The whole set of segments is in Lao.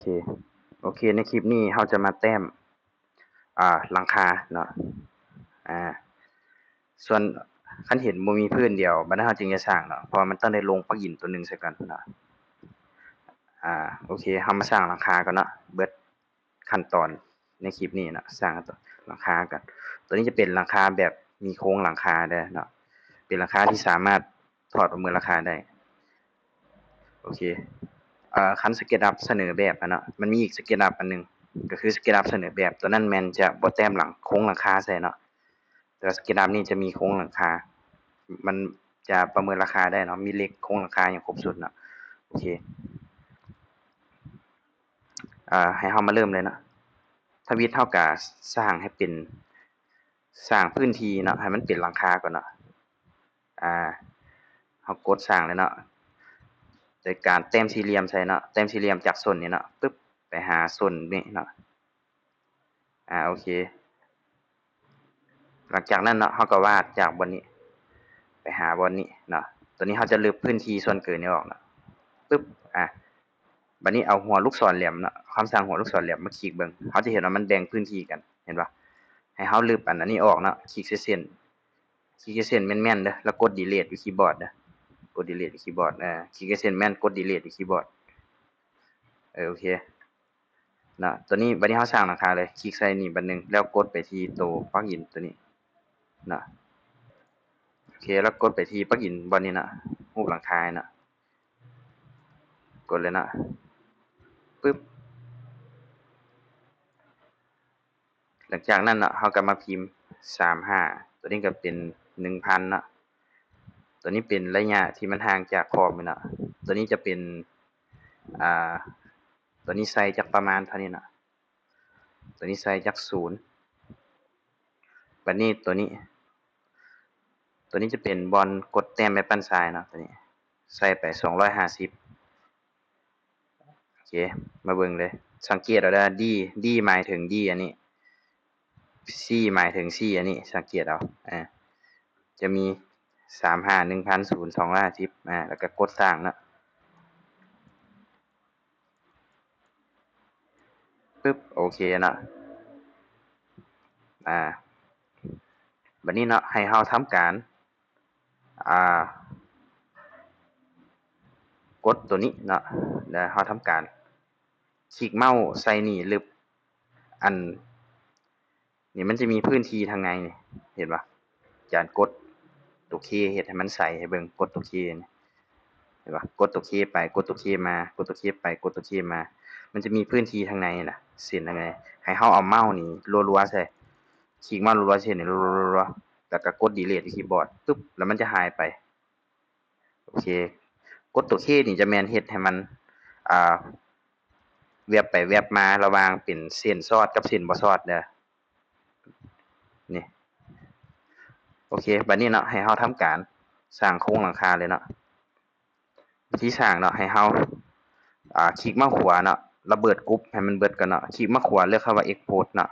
ເຄ ໂອເຄ ໃນຄລິບນີ້ເຮົາຈະມາແຕ້ມ ອ່າ ຫຼັງຄາເນາະ ອ່າ ສ່ວນຄັນເຫັນບໍ່ມີພື້ນດຽວ ບັດນັ້ນເຮົາຈຶ່ງຈະສ້າງເນາະ ເພາະວ່າມັນຕ້ອງໄດ້ລົງປລັກອິນຕົວໜຶ່ງໃສ່ກ່ອນເນາະ ອ່າ ໂອເຄ ເຮົາມາສ້າງຫຼັງຄາກ່ອນເນາະ ເບິດ ຂັ້ນຕອນໃນຄລິບນີ້ເນາະ ສ້າງຫຼັງຄາກັນ. ຕົວນີ້ຈະເປັນຫຼັງຄາແບບມີໂຄງຫຼັງຄາເດີເນາະ ເປັນຫຼັງຄາທີ່ສາມາດຖອດປະເມີນລາຄາໄດ້. ໂອເຄ ເອີ ຄັນ SketchUp ສະເໜີແບບຫັ້ນເນາະ ມັນມີອີກ SketchUp ອັນໜຶ່ງ ກໍຄື SketchUp ສະເໜີແບບ ຕົວນັ້ນແມ່ນຈະບໍ່ແຕ້ມຫຼັງ ໂຄງຫຼັງຄາໃສ່ເນາະ ແຕ່ວ່າ SketchUp ນີ້ຈະມີໂຄງຫຼັງຄາ ມັນຈະປະເມີນລາຄາໄດ້ເນາະ ມີເຫຼັກ ໂຄງຫຼັງຄາຫຍັງຄົບຊຸດເນາະ. ໂອເຄ ອ່າ ໃຫ້ເຮົາມາເລີ່ມເລີຍເນາະ ທຳອິດເຮົາກະສ້າງໃຫ້ເປັນ ສ້າງພື້ນທີ່ເນາະ ໃຫ້ມັນເປັນຫຼັງຄາກ່ອນເນາະ ອ່າ ເຮົາກົດສ້າງເລີຍເນາະ ໂດຍການແຕ້ມສີ່ຫຼ່ຽມໃສ່ເນາະ ແຕ້ມສີ່ຫຼ່ຽມຈາກສົ້ນນີ້ເນາະ ປຶບ ໄປຫາສົ້ນນີ້ເນາະ ອ່າ ໂອເຄ ຫຼັງຈາກນັ້ນເນາະ ເຮົາກໍວາດຈາກບ່ອນນີ້ໄປຫາບ່ອນນີ້ເນາະ ຕົວນີ້ເຮົາຈະລຶບພື້ນທີ່ສ່ວນເກີນນີ້ອອກເນາະ ປຶບ ອ່າ ບັດນີ້ເອົາຫົວລູກສອນແຫຼມເນາະ ຄຳສັ່ງຫົວລູກສອນແຫຼມມາຄລິກເບິ່ງ ເຮົາຈະເຫັນວ່າມັນແບ່ງພື້ນທີ່ກັນ ເຫັນບໍ່? ໃຫ້ເຮົາລຶບອັນ ອັນນີ້ອອກເນາະ ຄລິກໃສ່ເສັ້ນ ຄລິກໃສ່ເສັ້ນແມ່ນໆເດີ ແລ້ວກົດ Delete ຢູ່ຄີບອດເດີ ກົດ Delete ຢູ່ຄີບອດ ເອີ ຄລິກໃສ່ເສັ້ນແມ່ນ ກົດ Delete ຢູ່ຄີບອດ ເອີ ໂອເຄ ເນາະ ຕົວນີ້ ບັດນີ້ເຮົາສ້າງຫຼັງຄາເລີຍ ຄລິກໃສ່ນີ້ບາດໜຶ່ງ ແລ້ວກົດໄປທີ່ໂຕປລັກອິນຕົວນີ້ເນາະ ໂອເຄ ແລ້ວກົດໄປທີ່ປລັກອິນບ່ອນນີ້ເນາະ ຮູບຫຼັງຄາເນາະ ກົດເລີຍເນາະ ປຶບ ຫຼັງຈາກນັ້ນເນາະ ເຮົາກໍມາພິມ ສາມຫ້າ ຕົວນີ້ກໍເປັນ ໜຶ່ງພັນ ເນາະ ຕົວນີ້ເປັນໄລຍະທີ່ມັນຫ່າງຈາກຂອບນີ້ເນາະ ຕົວນີ້ຈະເປັນ ອ່າ ຕົວນີ້ໃສ່ຈັກປະມານເທົ່ານີ້ເນາະ ຕົວນີ້ໃສ່ຈັກສູນ ບັດນີ້ຕົວນີ້ ຕົວນີ້ຈະເປັນບ່ອນກົດແຕ້ມແມ່ນປັ້ນຊາຍເນາະ ຕົວນີ້ໃສ່ໄປ ສອງຮ້ອຍຫ້າສິບ ໂອເຄ ມາເບິ່ງເລີຍ ສັງເກດເອົາເດີ D D ໝາຍເຖິງ D ອັນນີ້ C ໝາຍເຖິງ C ອັນນີ້ ສັງເກດເອົາ ອ່າ ຈະມີ ສາມຫ້າ ໜຶ່ງພັນ ສູນ ສອງຮ້ອຍຫ້າສິບ ອ່າ ແລ້ວກໍກົດສ້າງເນາະ ປຶບ ໂອເຄເນາະ ອ່າ ບັດນີ້ເນາະ ໃຫ້ເຮົາທຳການ ອ່າ ກົດຕົວນີ້ເນາະ ແລ້ວເຮົາທຳການຄລິກເມົາສ໌ໃສ່ນີ້ລຶບ ອັນນີ້ມັນຈະມີພື້ນທີ່ທາງໃນນີ້ ເຫັນບໍ່? ຈານກົດຕົວ K ເຮັດໃຫ້ມັນໃສໃຫ້ເບິ່ງ ກົດຕົວ K ນີ້ ເຫັນບໍ່? ກົດຕົວ K ໄປ ກົດຕົວ K ມາ ກົດຕົວ K ໄປ ກົດຕົວ K ມາ ມັນຈະມີພື້ນທີ່ທາງໃນນະ ເສັ້ນທາງໃນ ໃຫ້ເຮົາເອົາເມົາສ໌ນີ້ລົວໆໃສ່ ຄລິກເມົາສ໌ລົວໆໃສ່ນີ້ ລົວໆ ແລ້ວກໍກົດ Delete ຢູ່ຄີບອດ ປຶບ ແລ້ວມັນຈະຫາຍໄປ ໂອເຄ ກົດຕົວ K ນີ້ຈະແມ່ນເຮັດໃຫ້ມັນ ອ່າ ແວັບໄປແວັບມາລະຫວ່າງເປັນເສັ້ນສອດກັບເສັ້ນບໍ່ສອດເດີ ນີ້ ໂອເຄ ບັດນີ້ເນາະ ໃຫ້ເຮົາທຳການສ້າງໂຄງຫຼັງຄາເລີຍເນາະ ວິທີສ້າງເນາະ ໃຫ້ເຮົາ ອ່າ ຄລິກເມົາສ໌ຂວາເນາະ ລະເບີດກຸ່ມໃຫ້ມັນເບິດກ່ອນເນາະ ຄລິກເມົາສ໌ຂວາ ເລືອກຄຳວ່າ Export ເນາະ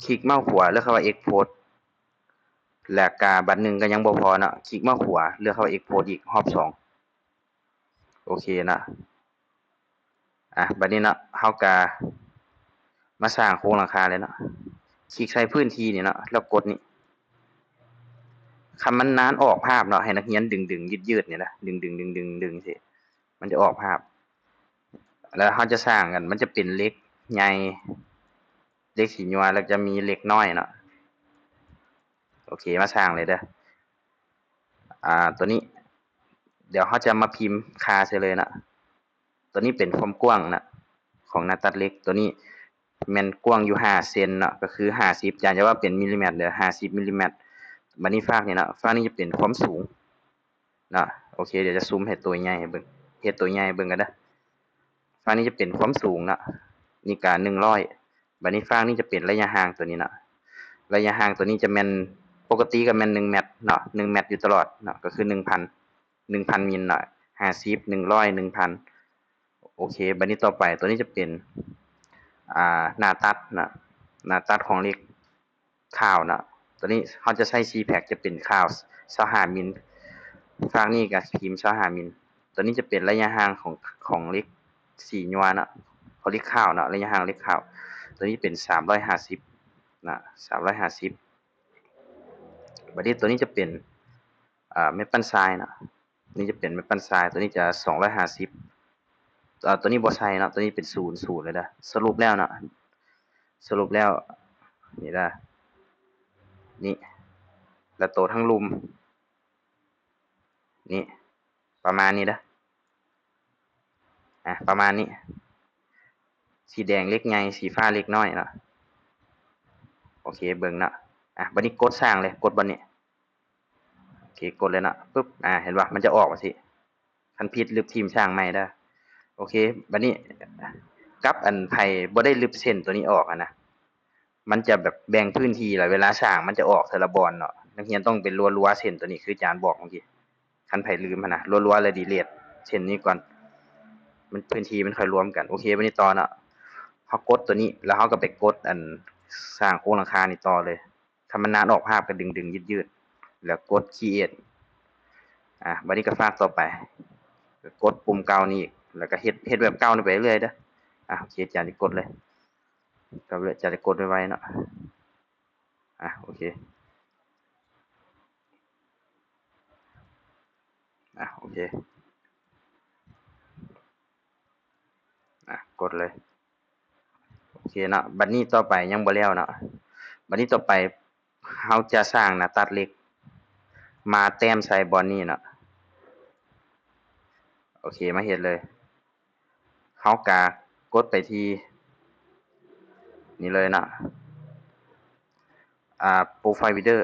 ຄລິກເມົາສ໌ຂວາ ເລືອກຄຳວ່າ Export ແລ້ວກະບາດໜຶ່ງກໍຍັງບໍ່ພໍເນາະ ຄລິກເມົາສ໌ຂວາ ເລືອກຄຳວ່າ Export ອີກຮອບສອງ ໂອເຄເນາະ ອ່ະ ບາດນີ້ເນາະ ເຮົາກະມາສ້າງໂຄງຫຼັງຄາເລີຍເນາະ ຄລິກໃສ່ພື້ນທີ່ນີ້ເນາະ ແລ້ວກົດນີ້ ຄັນມັນນານອອກພາບເນາະ ໃຫ້ນັກຮຽນດຶງໆ ຍືດໆ ນີ້ນະ ດຶງໆ ດຶງໆ ດຶງຊີ້ ມັນຈະອອກພາບ ແລ້ວເຮົາຈະສ້າງກັນ ມັນຈະເປັນເຫຼັກໃຫຍ່ ເຫຼັກສີຍົວ ແລ້ວຈະມີເຫຼັກນ້ອຍເນາະ ໂອເຄ ມາສ້າງເລີຍເດີ ອ່າ ຕົວນີ້ ດຽວເຮົາຈະມາພິມຄ່າໃສ່ເລີຍເນາະ ຕົວນີ້ເປັນຄວາມກວ້າງເນາະ ຂອງໜ້າຕັດເຫຼັກ ຕົວນີ້ແມ່ນກວ້າງຢູ່ຫ້າເຊັນເນາະ ກໍຄືຫ້າສິບ ຈານຈະວ່າເປັນມິລລີແມັດເດີ ຫ້າສິບມິລລີແມັດ ບາດນີ້ຟາກນີ້ເນາະ ຟາກນີ້ຈະເປັນຄວາມສູງເນາະ ໂອເຄ ດຽວຈະຊູມໃຫ້ໂຕໃຫຍ່ໃຫ້ເບິ່ງ ເຮັດໂຕໃຫຍ່ໃຫ້ເບິ່ງກັນເດີ ຟາກນີ້ຈະເປັນຄວາມສູງເນາະ ນີ້ກະໜຶ່ງຮ້ອຍ ບາດນີ້ຟາກນີ້ຈະເປັນໄລຍະຫ່າງຕົວນີ້ເນາະ ໄລຍະຫ່າງຕົວນີ້ຈະແມ່ນ ປົກກະຕິກໍແມ່ນໜຶ່ງແມັດເນາະ ໜຶ່ງແມັດຢູ່ຕະຫຼອດເນາະ ກໍຄືໜຶ່ງພັນ ໜຶ່ງພັນມິນເນາະ ຫ້າສິບ ໜຶ່ງຮ້ອຍ ໜຶ່ງພັນ ໂອເຄ ບາດນີ້ຕໍ່ໄປ ຕົວນີ້ຈະເປັນ ອ່າ ໜ້າຕັດເນາະ ໜ້າຕັດຂອງເຫຼັກຂາວເນາະ ຕົວນີ້ເຮົາຈະໃຊ້ C-PACK ຈະເປັນຂາວ ຊາວຫ້າມິນ ຟາກນີ້ກໍພິມ ຊາວຫ້າມິນ ຕົວນີ້ຈະເປັນໄລຍະຫ່າງຂອງ ຂອງເຫຼັກສີຍົວເນາະ ຂອງເຫຼັກຂາວເນາະ ໄລຍະຫ່າງເຫຼັກຂາວ ຕົວນີ້ເປັນສາມຮ້ອຍຫ້າສິບນະ ສາມຮ້ອຍຫ້າສິບ ບາດນີ້ຕົວນີ້ຈະເປັນ ອາ ໄມ້ປັ້ນຊາຍເນາະ ນີ້ຈະເປັນໄມ້ປັ້ນຊາຍ ຕົວນີ້ຈະສອງຮ້ອຍຫ້າສິບ ອາ ຕົວນີ້ບໍ່ໃສ່ເນາະ ຕົວນີ້ເປັນສູນ ສູນເລີຍເດີ ສະຫຼຸບແລ້ວເນາະ ສະຫຼຸບແລ້ວ ນີ້ເດີ ນີ້ ແລ້ວໂຕທັງລຸ່ມ ນີ້ ປະມານນີ້ເດີ ອາ ປະມານນີ້ ສີແດງເຫຼັກໃຫຍ່ ສີຟ້າເຫຼັກນ້ອຍເນາະ ໂອເຄ ເບິ່ງເນາະ ອາ ບາດນີ້ກົດສ້າງເລີຍ ກົດບ່ອນນີ້ ໂອເຄ ກົດເລີຍເນາະ ປຶບ ອາ ເຫັນບໍ່ ມັນຈະອອກຈັ່ງຊີ້ ຄັນຜິດລຶບຖິ້ມສ້າງໃໝ່ເດີ ໂອເຄ ບາດນີ້ກັບອັນໃຜບໍ່ໄດ້ລຶບເສັ້ນຕົວນີ້ອອກຫັ້ນນະ ມັນຈະແບບແບ່ງພື້ນທີ່ ແລ້ວເວລາສ້າງມັນຈະອອກແຕ່ລະບ່ອນເນາະ ນັກຮຽນຕ້ອງໄປລົວໆເສັ້ນຕົວນີ້ ຄືອາຈານບອກເມື່ອກີ້ ຄັນໃຜລືມຫັ້ນນະ ລົວໆ ແລ້ວດີລີດເສັ້ນນີ້ກ່ອນ ມັນ ພື້ນທີ່ມັນຄ່ອຍລວມກັນ ໂອເຄ ບາດນີ້ຕໍ່ເນາະ ເຮົາກົດຕົວນີ້ ແລ້ວເຮົາກໍໄປກົດອັນສ້າງໂຄງຫຼັງຄານີ້ຕໍ່ເລີຍ ຄັນມັນນານອອກພາບກໍດຶງໆ ຍືດໆ ແລ້ວກົດຄຣີເອດ ອາ ບາດນີ້ກໍຟາກຕໍ່ໄປ ກໍກົດປຸ່ມເກົ່ານີ້ອີກ ແລ້ວກໍເຮັດ ເຮັດແບບເກົ່ານີ້ໄປເລື້ອຍເດີ ອາ ໂອເຄ ອາຈານຊິກົດເລີຍ ກໍອາຈານຊິກົດໄວໆເນາະ ອາ ໂອເຄ ອາ ໂອເຄ ອາ ກົດເລີຍ ໂອເຄເນາະ ບັດນີ້ຕໍ່ໄປຍັງບໍ່ແລ້ວເນາະ ບັດນີ້ຕໍ່ໄປເຮົາຈະສ້າງໜ້າຕັດເຫຼັກ ມາແຕ້ມໃສ່ບ່ອນນີ້ເນາະ ໂອເຄ ມາເຮັດເລີຍ ເຮົາກະກົດໄປທີ່ນີ້ເລີຍເນາະ ອາ ໂປຣໄຟລ໌ບີວເດີ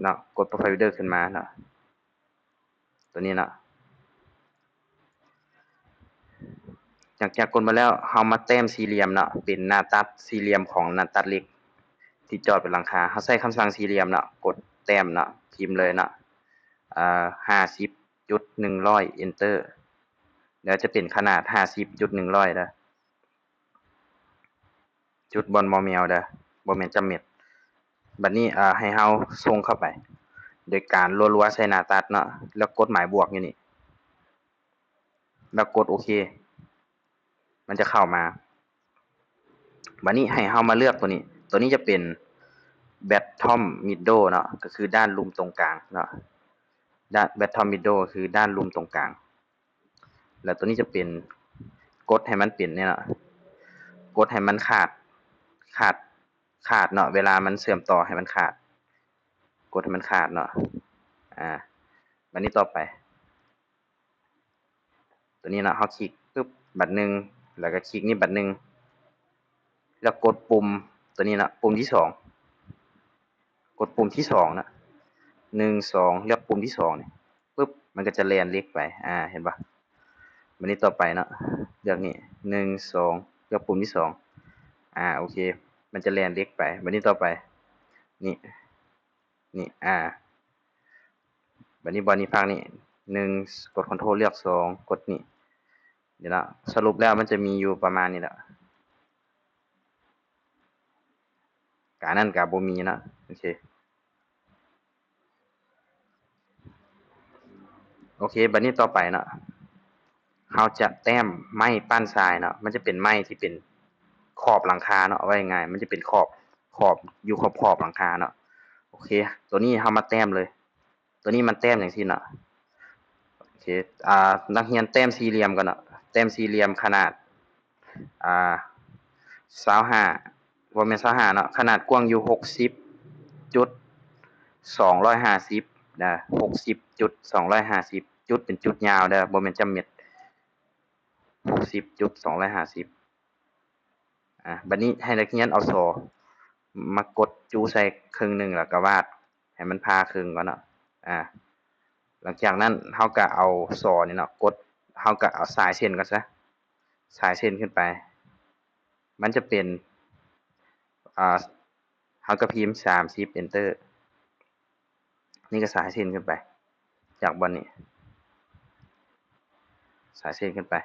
ເນາະ ກົດໂປຣໄຟລ໌ບີວເດີຂຶ້ນມາເນາະ ຕົວນີ້ເນາະ ຫຼັງຈາກກົດມາແລ້ວ ເຮົາມາແຕ້ມສີ່ຫຼ່ຽມເນາະ ເປັນໜ້າຕັດສີ່ຫຼ່ຽມຂອງໜ້າຕັດເຫຼັກທີ່ຈອດເປັນຫຼັງຄາ ເຮົາໃຊ້ຄຳສັ່ງສີ່ຫຼ່ຽມເນາະ ກົດແຕ້ມເນາະ ພິມເລີຍເນາະ ອາ ຫ້າສິບຈຸດໜຶ່ງຮ້ອຍ ເອັນເຕີ ແລ້ວຈະເປັນຂະໜາດຫ້າສິບຈຸດໜຶ່ງຮ້ອຍເດີ. ຈຸດບ່ອນບໍ່ແມວເດີ ບໍ່ແມ່ນຈ້ຳເມັດ. ບັດນີ້ ເອີ ໃຫ້ເຮົາສົ່ງເຂົ້າໄປ ໂດຍການລົວໆໃສ່ໜ້າຕັດເນາະ ແລ້ວກົດໝາຍບວກຢູ່ນີ້ ແລ້ວກົດໂອເຄ ມັນຈະເຂົ້າມາ. ບັດນີ້ໃຫ້ເຮົາມາເລືອກຕົວນີ້ ຕົວນີ້ຈະເປັນ bottom middle ເນາະ ກໍຄືດ້ານລຸ່ມຕົງກາງເນາະ ດ້ານ bottom middle ກໍຄືດ້ານລຸ່ມຕົງກາງ. ແລ້ວຕົວນີ້ຈະເປັນ ກົດໃຫ້ມັນເປັນນີ້ເນາະ ກົດໃຫ້ມັນຂາດ ຂາດ ຂາດເນາະ ເວລາມັນເຊື່ອມຕໍ່ໃຫ້ມັນຂາດ ກົດໃຫ້ມັນຂາດເນາະ. ອາ ບັດນີ້ຕໍ່ໄປ ຕົວນີ້ເນາະ ເຮົາຄລິກປຶບ ບັດໜຶ່ງ ແລ້ວກໍຄລິກນີ້ບັດໜຶ່ງ ແລ້ວກົດປຸ່ມຕົວນີ້ເນາະ ປຸ່ມທີສອງ ກົດປຸ່ມທີສອງເນາະ ໜຶ່ງ ສອງ ເລືອກປຸ່ມທີສອງນີ້ ປຶບ ມັນກໍຈະແລ່ນເຫຼັກໄປ ອາ ເຫັນບໍ່? ບັດນີ້ຕໍ່ໄປເນາະ ເລືອກນີ້ ໜຶ່ງ ສອງ ເລືອກປຸ່ມທີສອງ ອາ ໂອເຄ ມັນຈະແລ່ນເຫຼັກໄປ. ບັດນີ້ຕໍ່ໄປ ນີ້ ນີ້ ອາ ບັດນີ້ບ່ອນນີ້ພາກນີ້ ໜຶ່ງ ກົດ Ctrl ເລືອກ ສອງ ກົດນີ້ ນີ້ເນາະ ສະຫຼຸບແລ້ວມັນຈະມີຢູ່ປະມານນີ້ແຫຼະ ການນັ້ນກະບໍ່ມີເນາະ ໂອເຄ ໂອເຄ ບັດນີ້ຕໍ່ໄປເນາະ ເຮົາຈະແຕ້ມໄມ້ປ້ານຊາຍເນາະ ມັນຈະເປັນໄມ້ທີ່ເປັນຂອບຫຼັງຄາເນາະ ເວົ້າງ່າຍໆ ມັນຈະເປັນຂອບ ຂອບ ຢູ່ຂອບໆຫຼັງຄາເນາະ ໂອເຄ ຕົວນີ້ເຮົາມາແຕ້ມເລີຍ ຕົວນີ້ມັນແຕ້ມຈັ່ງຊີ້ເນາະ ໂອເຄ ອາ ນັກຮຽນແຕ້ມສີ່ຫຼ່ຽມກ່ອນເນາະ ແຕ້ມສີ່ຫຼ່ຽມຂະໜາດ ອາ ຊາວຫ້າ ບໍ່ແມ່ນຊາວຫ້າເນາະ ຂະໜາດກວ້າງຢູ່ຫົກສິບຈຸດສອງຮ້ອຍຫ້າສິບນະ ຫົກສິບຈຸດສອງຮ້ອຍຫ້າສິບ ຈຸດເປັນຈຸດຍາວເດີ ບໍ່ແມ່ນຈ້ຳເມັດ ຫົກສິບຈຸດສອງຮ້ອຍຫ້າສິບ ອາ ບັດນີ້ໃຫ້ນັກຮຽນເອົາສໍມາກົດຈຸໃສ່ເຄິ່ງໜຶ່ງ ແລ້ວກໍວາດໃຫ້ມັນຜ່າເຄິ່ງກ່ອນເນາະ ອາ ຫຼັງຈາກນັ້ນເຮົາກໍເອົາສໍນີ້ເນາະ ກົດ ເຮົາກໍເອົາສາຍເສັ້ນກ່ອນຊະ ສາຍເສັ້ນຂຶ້ນໄປ ມັນຈະເປັນ ອາ ເຮົາກໍພິມສາມສິບ Enter ນີ້ກໍສາຍເສັ້ນຂຶ້ນໄປ ຈາກບ່ອນນີ້ ສາຍເສັ້ນຂຶ້ນໄປ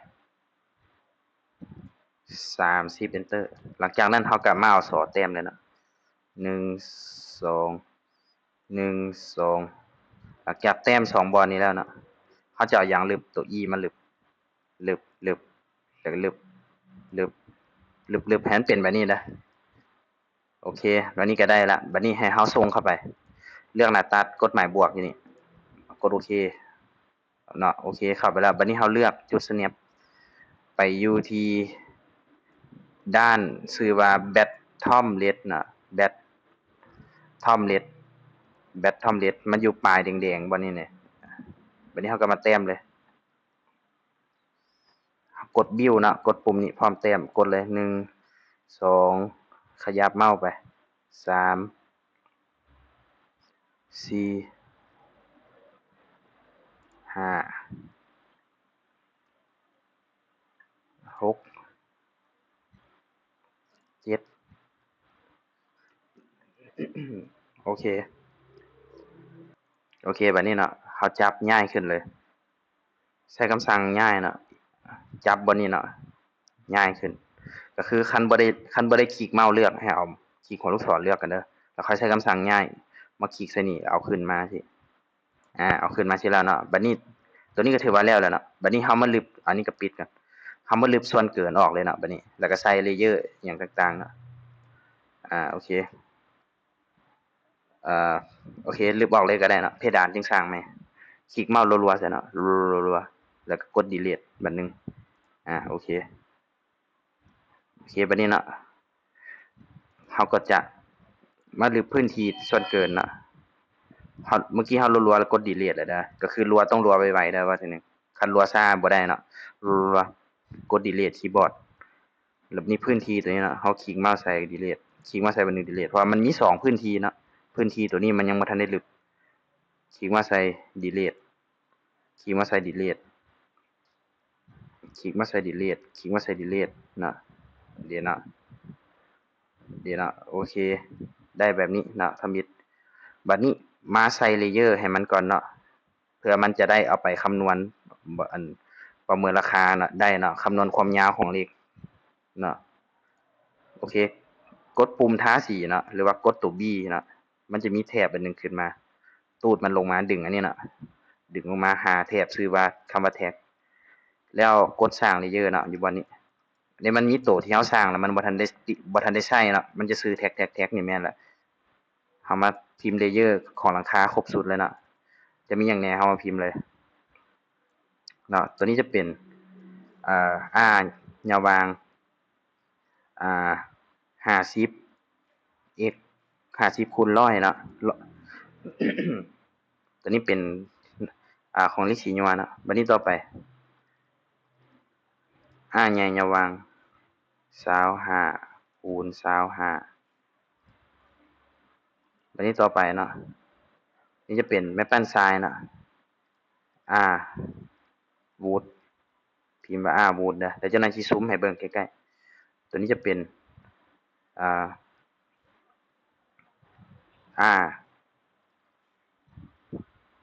ສາມສິບ Enter ຫຼັງຈາກນັ້ນເຮົາກໍມາເອົາສໍແຕ້ມເລີຍເນາະ ໜຶ່ງ ສອງ ໜຶ່ງ ສອງ ຫຼັງຈາກແຕ້ມສອງບ່ອນນີ້ແລ້ວເນາະ ເຮົາຈະເອົາຫຍັງລຶບ? ໂຕ E ມາລຶບ ລຶບ ລຶບ ແລ້ວກໍລຶບ ລຶບ ລຶບ ລຶບ ໃຫ້ມັນເປັນແບບນີ້ເດີ. ໂອເຄ ແບບນີ້ກໍໄດ້ລະ. ບາດນີ້ໃຫ້ເຮົາສົ່ງເຂົ້າໄປ ເລືອກໜ້າຕັດ ກົດໝາຍບວກຢູ່ນີ້ ກົດໂອເຄເນາະ. ໂອເຄ ເຂົ້າໄປແລ້ວ. ບາດນີ້ເຮົາເລືອກຈຸດ Snap ໄປຢູ່ທີ່ດ້ານຊື່ວ່າ Bottomless ເນາະ Bottomless Bottomless ມັນຢູ່ປາຍແດງໆ ບ່ອນນີ້ນີ້. ບາດນີ້ເຮົາກໍມາແຕ້ມເລີຍ. ກົດ Build ເນາະ ກົດປຸ່ມນີ້ພ້ອມແຕ້ມ ກົດເລີຍ ໜຶ່ງ ສອງ ຂະຫຍັບເມົາສ໌ໄປ ສາມ ສີ່ ຫ້າ ຫົກ ເຈັດ ໂອເຄ ໂອເຄ ບາດນີ້ເນາະ ເຮົາຈັບຍ້າຍຂຶ້ນເລີຍ. ໃຊ້ຄຳສັ່ງຍ້າຍເນາະ ຈັບບ່ອນນີ້ເນາະ ຍ້າຍຂຶ້ນ ກໍຄືຄັນບໍ່ໄດ້ ຄັນບໍ່ໄດ້ຄລິກເມົາສ໌ເລືອກ ໃຫ້ເອົາຄລິກຫົວລູກສອນເລືອກກັນເດີ ແລ້ວຄ່ອຍໃຊ້ຄຳສັ່ງຍ້າຍ ມາຄລິກໃສ່ນີ້ ເອົາຂຶ້ນມາຊີ້ ອາ ເອົາຂຶ້ນມາຊີ້ແລ້ວເນາະ. ບາດນີ້ ໂຕນີ້ກໍຖືວ່າແລ້ວແລ້ວເນາະ. ບາດນີ້ເຮົາມາລຶບ ອັນນີ້ກໍປິດກ່ອນ ເຮົາມາລຶບສ່ວນເກີນອອກເລີຍເນາະ ບາດນີ້ ແລ້ວກໍໃສ່ Layer ອີ່ຫຍັງຕ່າງໆເນາະ. ອາ ໂອເຄ ເອີ ໂອເຄ ລຶບອອກເລີຍກໍໄດ້ເນາະ ເພດານຈຶ່ງສ້າງໃໝ່ ຄລິກເມົາສ໌ລັວໆໃສ່ເນາະ ລັວໆ ແລ້ວກໍກົດ Delete ບາດໜຶ່ງ. ອາ ໂອເຄ ໂອເຄ ບາດນີ້ເນາະ ເຮົາກໍຈະມາລຶບພື້ນທີ່ສ່ວນເກີນເນາະ. ເຮົາ ເມື່ອກີ້ເຮົາລັວໆ ແລ້ວກົດ Delete ແລ້ວເດີ ກໍຄືລັວຕ້ອງລັວໄວໆເດີ ວ່າຊັ້ນ ຄັນລັວຊ້າບໍ່ໄດ້ເນາະ ລັວໆ ກົດ Delete ຄີບອດ ແລ້ວນີ້ພື້ນທີ່ໂຕນີ້ເນາະ ເຮົາຄລິກເມົາສ໌ໃສ່ Delete ຄລິກເມົາສ໌ໃສ່ບາດໜຶ່ງ Delete ເພາະວ່າມັນມີສອງພື້ນທີ່ເນາະ ພື້ນທີ່ໂຕນີ້ມັນຍັງບໍ່ທັນໄດ້ລຶບ ຄລິກເມົາສ໌ໃສ່ Delete ຄລິກເມົາສ໌ໃສ່ Delete ຄລິກເມົາສ໌ໃສ່ Delete ຄລິກເມົາສ໌ໃສ່ Delete ເນາະ ເດເນາະ ເດເນາະ ໂອເຄ ໄດ້ແບບນີ້ເນາະ ທຳອິດ. ບາດນີ້ມາໃສ່ Layer ໃຫ້ມັນກ່ອນເນາະ ເພື່ອມັນຈະໄດ້ເອົາໄປຄຳນວນ ອັນ ປະເມີນລາຄາເນາະ ໄດ້ເນາະ ຄຳນວນຄວາມຍາວຂອງເຫຼັກເນາະ. ໂອເຄ ກົດປຸ່ມທາສີເນາະ ຫຼືວ່າກົດໂຕ B ເນາະ ມັນຈະມີແຖບອັນໜຶ່ງຂຶ້ນມາ ຕູດມັນລົງມາ ດຶງອັນນີ້ເນາະ ດຶງລົງມາຫາແຖບຊື່ວ່າ ຄຳວ່າ Text ແລ້ວກົດສ້າງ Layer ເນາະ ຢູ່ບ່ອນນີ້. ນີ້ມັນມີໂຕທີ່ເຮົາສ້າງແລ້ວ ມັນບໍ່ທັນໄດ້ ບໍ່ທັນໄດ້ໃຊ້ເນາະ ມັນຈະຊື່ Text Text Text ນີ້ແມ່ນລະ. ເຮົາມາພິມ Layer ຂອງຫຼັງຄາຄົບຊຸດເລີຍເນາະ ຈະມີຫຍັງແດ່ ເຮົາມາພິມເລີຍເນາະ. ໂຕນີ້ຈະເປັນ ອາ R ຍາວວາງ ອາ ຫ້າສິບ X ຫ້າສິບຄູນຮ້ອຍເນາະ ໂຕນີ້ເປັນ ອາ ຂອງເລກສີຍວເນາະ. ບາດນີ້ຕໍ່ໄປ R ໃຫຍ່ຍາວວາງ ຊາວຫ້າ ຄູນຊາວຫ້າ ບາດນີ້ຕໍ່ໄປເນາະ ນີ້ຈະເປັນແມ່ນປັ້ນຊາຍເນາະ R wood ພິມວ່າ R wood ເດີ ແລ້ວເຈົ້ານາຍຊິຊູມໃຫ້ເບິ່ງໃກ້ໆ ໂຕນີ້ຈະເປັນ ອາ R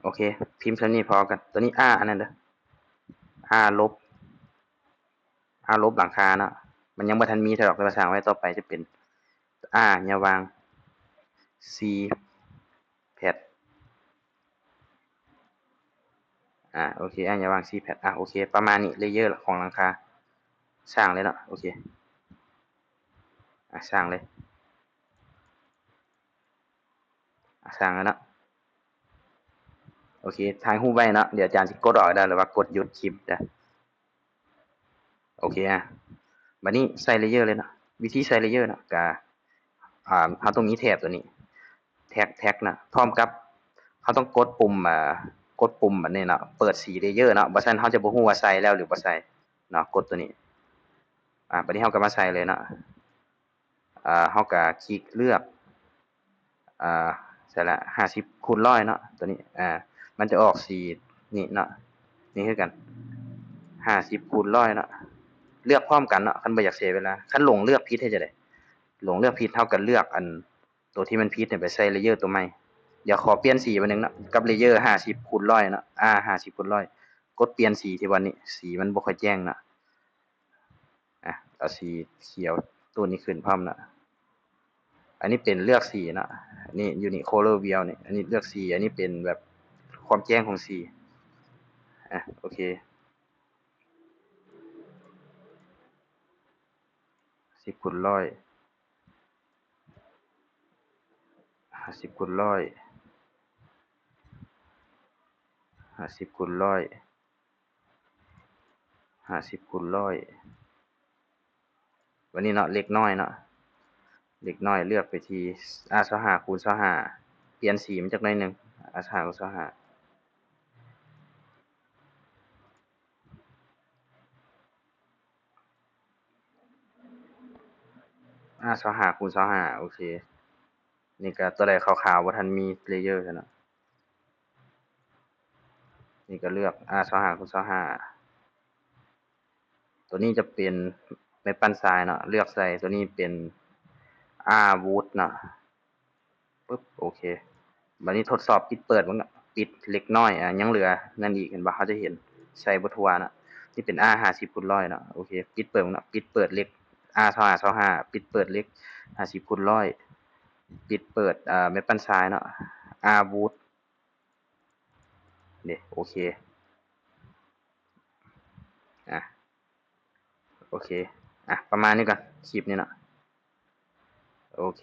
ໂອເຄ ພິມສ່ຳນີ້ພໍກັນ ໂຕນີ້ R ອັນນັ້ນເດີ R ລົບ R ລົບຫຼັງຄາເນາະ ມັນຍັງບໍ່ທັນມີເທື່ອດອກ ແຕ່ວ່າສ້າງໄວ້. ຕໍ່ໄປຈະເປັນ R ຍາວວາງ CPath ອາ ໂອເຄ ອາ ຍາວວາງ CPath ອາ ໂອເຄ ປະມານນີ້ Layer ຂອງຫຼັງຄາ ສ້າງເລີຍເນາະ ໂອເຄ ອາ ສ້າງເລີຍ ອາ ສ້າງແລ້ວເນາະ ໂອເຄ ຖ່າຍຮູບໄວ້ເນາະ ດຽວອາຈານຊິກົດອອກເດີ ຫຼືວ່າກົດຢຸດຄລິບເດີ. ໂອເຄ ອາ ບາດນີ້ໃສ່ Layer ເລີຍເນາະ ວິທີໃສ່ Layer ເນາະ ກະ ອາ ເຮົາຕ້ອງມີແຖບໂຕນີ້ Text Text ນະ ພ້ອມກັບເຮົາຕ້ອງກົດປຸ່ມ ອາ ກົດປຸ່ມອັນນີ້ເນາະ ເປີດສີ Layer ເນາະ ບໍ່ຊັ້ນເຮົາຈະບໍ່ຮູ້ວ່າໃສ່ແລ້ວ ຫຼື ບໍ່ໃສ່ເນາະ. ກົດໂຕນີ້ ອາ ບາດນີ້ເຮົາກໍມາໃສ່ເລີຍເນາະ ອາ ເຮົາກໍຄລິກເລືອກ ອາ ໃສ່ລະ ຫ້າສິບຄູນຮ້ອຍເນາະ ໂຕນີ້ ອາ ມັນຈະອອກສີນີ້ເນາະ ນີ້ຄືກັນ ຫ້າສິບຄູນຮ້ອຍເນາະ ເລືອກພ້ອມກັນເນາະ ຄັນບໍ່ຢາກເສຍເວລາ. ຄັນຫຼົງເລືອກຜິດເຮັດຈັ່ງໃດ? ຫຼົງເລືອກຜິດ ເຮົາກໍເລືອກອັນ ໂຕທີ່ມັນຜິດນີ້ໄປໃສ່ Layer ໂຕໃໝ່. ດຽວຂໍປ່ຽນສີບາດໜຶ່ງເນາະ ກັບ Layer ຫ້າສິບຄູນຮ້ອຍເນາະ R ຫ້າສິບຄູນຮ້ອຍ ກົດປ່ຽນສີທີ່ວ່ານີ້ ສີມັນບໍ່ຄ່ອຍແຈ້ງເນາະ. ອາ ເອົາສີຂຽວໂຕນີ້ຂຶ້ນພ້ອມເນາະ. ອັນນີ້ເປັນເລືອກສີເນາະ ນີ້ຢູ່ນີ້ Color Wheel ນີ້ ອັນນີ້ເລືອກສີ ອັນນີ້ເປັນແບບຄວາມແຈ້ງຂອງສີ. ອ ໂອເຄ ສິບຄູນຮ້ອຍ ຫ້າສິບຄູນຮ້ອຍ ຫ້າສິບຄູນຮ້ອຍ ຫ້າສິບຄູນຮ້ອຍ ບາດນີ້ເນາະ ເລກນ້ອຍເນາະ ເລກນ້ອຍເລືອກໄປທີ່ ອາ ຊາວຫ້າຄູນຊາວຫ້າ ປ່ຽນສີມັນຈັກໜ້ອຍໜຶ່ງ ອາ ຊາວຫ້າຄູນຊາວຫ້າ ອາ ຊາວຫ້າຄູນຊາວຫ້າ ໂອເຄ ນີ້ກໍຕົວໃດຂາວໆ ບໍ່ທັນມີເລເຢີຊັ້ນເນາະ ນີ້ກໍເລືອກ ອາ ຊາວຫ້າຄູນຊາວຫ້າ ຕົວນີ້ຈະເປັນແມ່ນປັ້ນຊາຍເນາະ ເລືອກໃສ່ຕົວນີ້ເປັນ ອາ ວູດເນາະ ປຶບ ໂອເຄ ບາດນີ້ທົດສອບປິດເປີດເບິ່ງເນາະ ປິດເລກນ້ອຍ ອາ ຍັງເຫຼືອນັ້ນອີກ ເຫັນບໍ່ ເຮົາຈະເຫັນໃສ່ບໍ່ທົ່ວເນາະ ນີ້ເປັນ ອາ ຫ້າສິບຄູນຮ້ອຍເນາະ ໂອເຄ ປິດເປີດເນາະ ປິດເປີດເລກ ອາ ຊາວຫ້າ ຊາວຫ້າ ປິດເປີດເລກ ຫ້າສິບຄູນຮ້ອຍ ປິດເປີດ ອາ ແມ່ນປັ້ນຊາຍເນາະ ອາ ວູດ ເດ້ ໂອເຄ ອາ ໂອເຄ ອາ ປະມານນີ້ກ່ອນ ຄລິບນີ້ເນາະ ໂອເຄ